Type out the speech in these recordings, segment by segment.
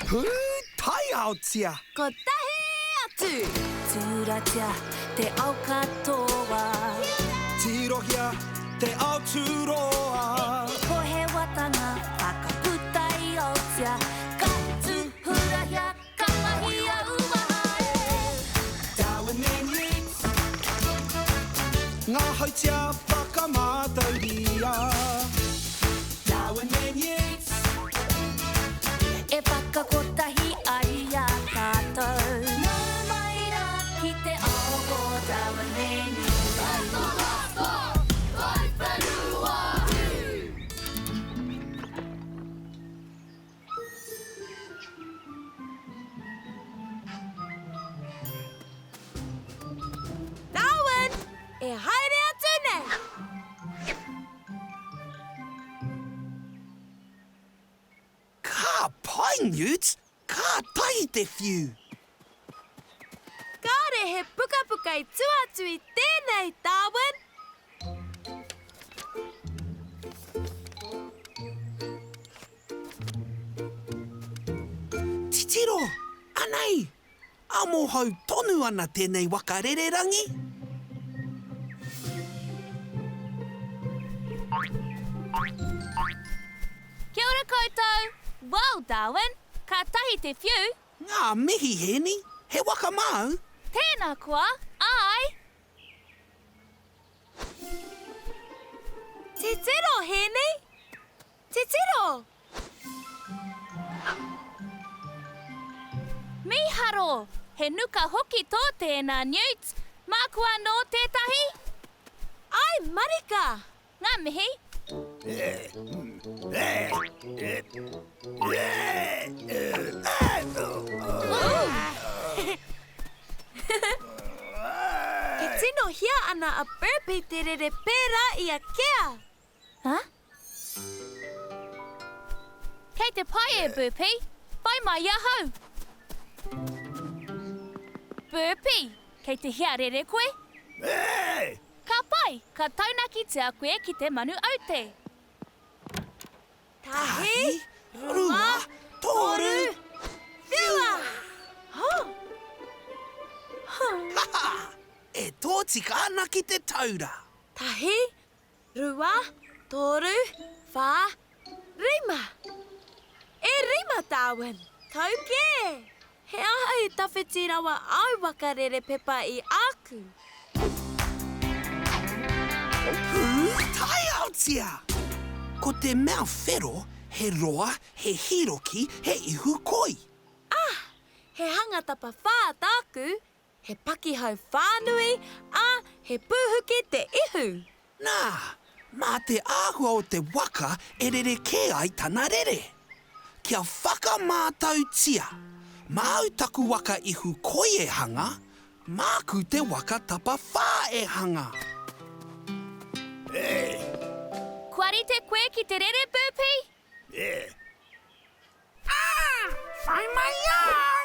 Pūtaiaotia! Kotahi atu! Tūratia te ao katoa. Tirohia te ao tūroa. Ko he watanga whakaputa i Aotea. Ka tūhurahia, ka mahia uaha e. Darwin and Yeats. Ngā hautia whakamātauria. Darwin and Yeats. E whakakotahi ai i a tātou. Nau mai rā ki te ao o Darwin and Yeats. Darwin, e haere atu nei! Ka pai, Newt! Kātahi te whiu! Kāre he pukapuka i tua atu i tēnei, Darwin! Titiro! Anei! Amohau tonu ana tēnei waka rererangi! Kia ora koutou! Well, Darwin, kātahi te whiu! Ngā mihi, Hēni! He waka māu? Tēnā koa, āe! Titiro, Hēni! Titiro! Mīharo! He nuka hoki tō tēnā, Newt! Māku anō tētahi? Āe marika! Ngā mihi! E tino hia ana a Burpee te rere pērā i a Kea! Huh? Kei te pai e, Burpee. Whai mai i ahau. Burpee, kei te hea rere koe? Ka pai, ka taunakitia koe ki te manu aute. Tahi, rua, toru, whiua! Ha-ha! E tōtika ana ki te taura. Tahi, Rua, toru, whā, rima. E rima, Darwin! Tau kē! He aha i tawhiti rawa āu waka rere pepa i āku? Pūtaiaotia! Ko te mea whero, he roa, he hīroki, he ihu koi. Ah! He hanga tapawhā tāku, He pakihau whānui, ā, he pūhuki te ihu. Nā, mā te āhua o te waka e rerekē ai tana rere. Kia whakamātautia, māu taku waka ihu koi e hanga, māku te waka tapawhā e hanga. Kua rite koe ki te rere, Burpee? Whai mai au!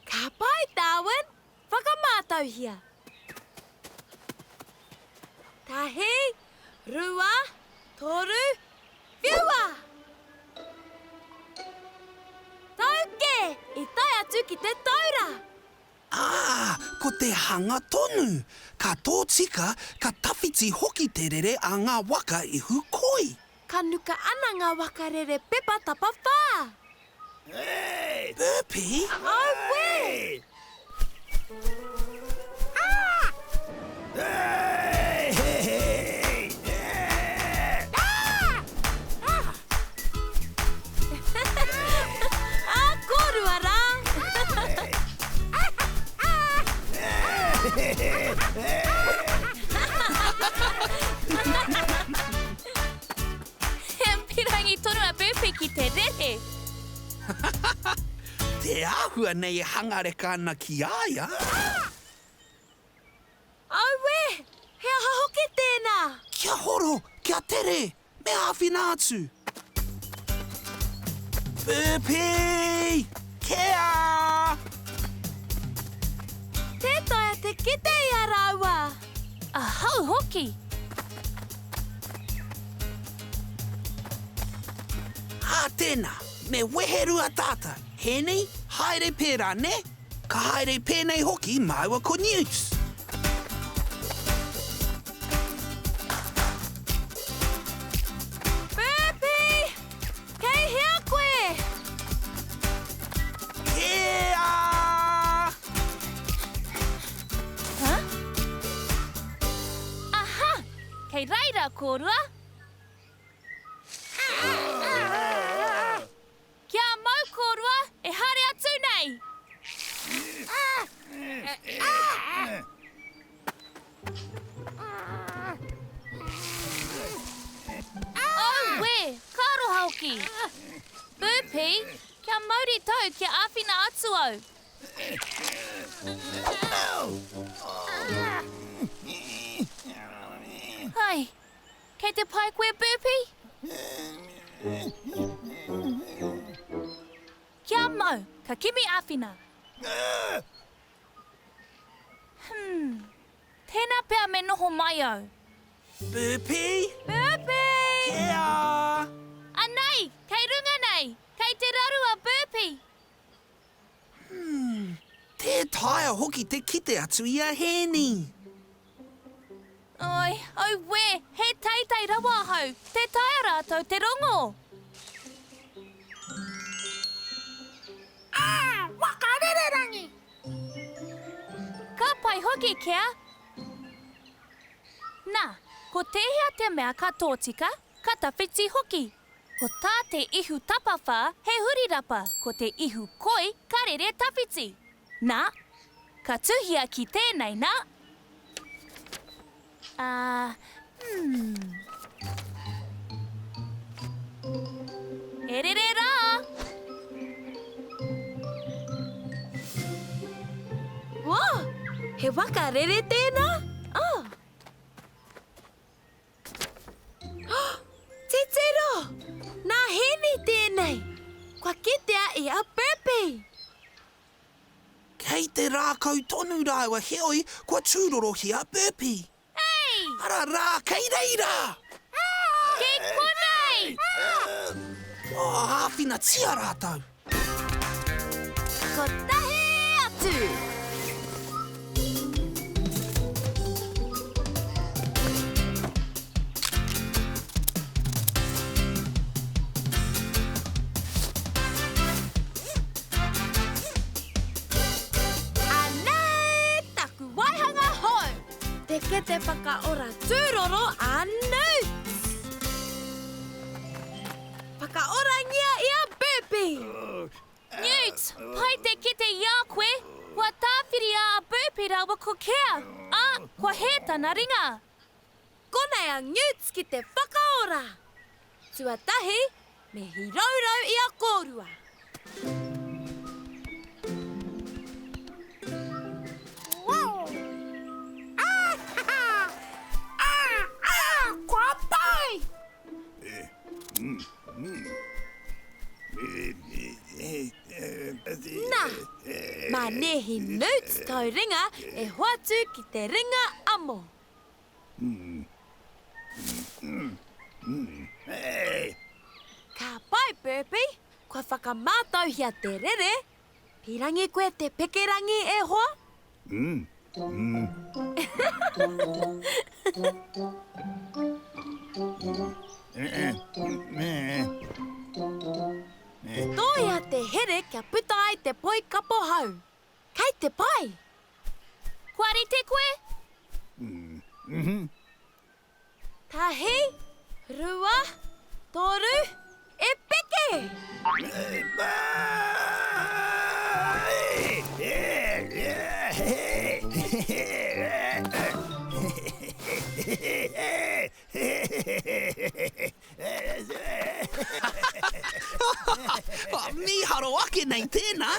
Ka pai, Darwin! Whakamātauhia! Tahi, rua, toru, whiua! Tau kē! I tae atu ki te taura! Ā, ko te hanga tonu. Ka tōtika, ka tawhiti hoki te rere a ngā waka ihu koi. Ka nuka ana ngā waka rere pepa tapawhā. Burpee? Auē! Ā kōrua rā! He pirangi tonu a Burpee ki te rere. Te āhua nei e hangareka ana ki a ia. Auē! He aha hoki tēnā? Kia horo! Kia tere! Me āwhina atu! Burpee! Kea! Tē taea te. kite i a rāua. Ahau hoki! Ā tēnā, me weherua tātou. Hēni, haere pērā, nē? Ka haere pēnei hoki māua ko Newt. Burpee! Kei hea koe? Kea! Huh? Aha! Kei reira kōrua! Kia mau kōrua e haere atu nei! Auē, ka aroha hoki! Burpee, kia mauri tau kia āwhina atu au. Ai, kei te pai koe Burpee? Kia mau, ka kimi āwhina. Hmm. Tēnā pea me noho mai au. Burpee! Burpee! Kea! Anei! Kei runga nei! Kei te raru a Burpee! Hmm. Tē taea hoki te kite atu i a Hēni. Oi, auē, he teitei rawa ahau, tē taea rātou te rongo! Ā, waka rererangi! Ka pai hoki, Kea! Nā, ko tēhea te mea ka tōtika, ka tawhiti hoki? Ko tā te ihu tapawhā he hurirapa, ko te ihu koi ka rere tawhiti. Nā, ka tuhia ki tēnei, nā. Ā, hmm. E rere rā! Whoa! He waka rere tēnā? Oh! Titiro! Nā Hēni tēnei! Kua kitea i a Burpee! Kei te rākau tonu rāua heoi kua tūrorohia a Burpee. Hei! Ara rā, kei reira! Kei konei! Oh, āwhinatia rātou! Kotahi atu! Anei taku waihanga hou! Te kete whakaora tūroro a Newts! Whakaorangia i a Burpee! Newt, pai te kite i a koe! Kua tāwhiria a Burpee rāua ko Kea, ā, kua hē tana ringa! Konei a Newt ki te whakaora! Tuatahi, me hīraurau i a kōrua. Kua pai! Nā, mā Nēhi Newt tōu ringa e hoatu ki te ringa amo. Ka pai, Burpee, kua whakamātauhia te rere. Pīrangi koe te pekerangi, e hoa? Tōia te here kia puta ai te poi kapo hau. Kei te pai! Kua rite koe? Tahi, rua, toru, e peke! Mīharo ake nei tēnā!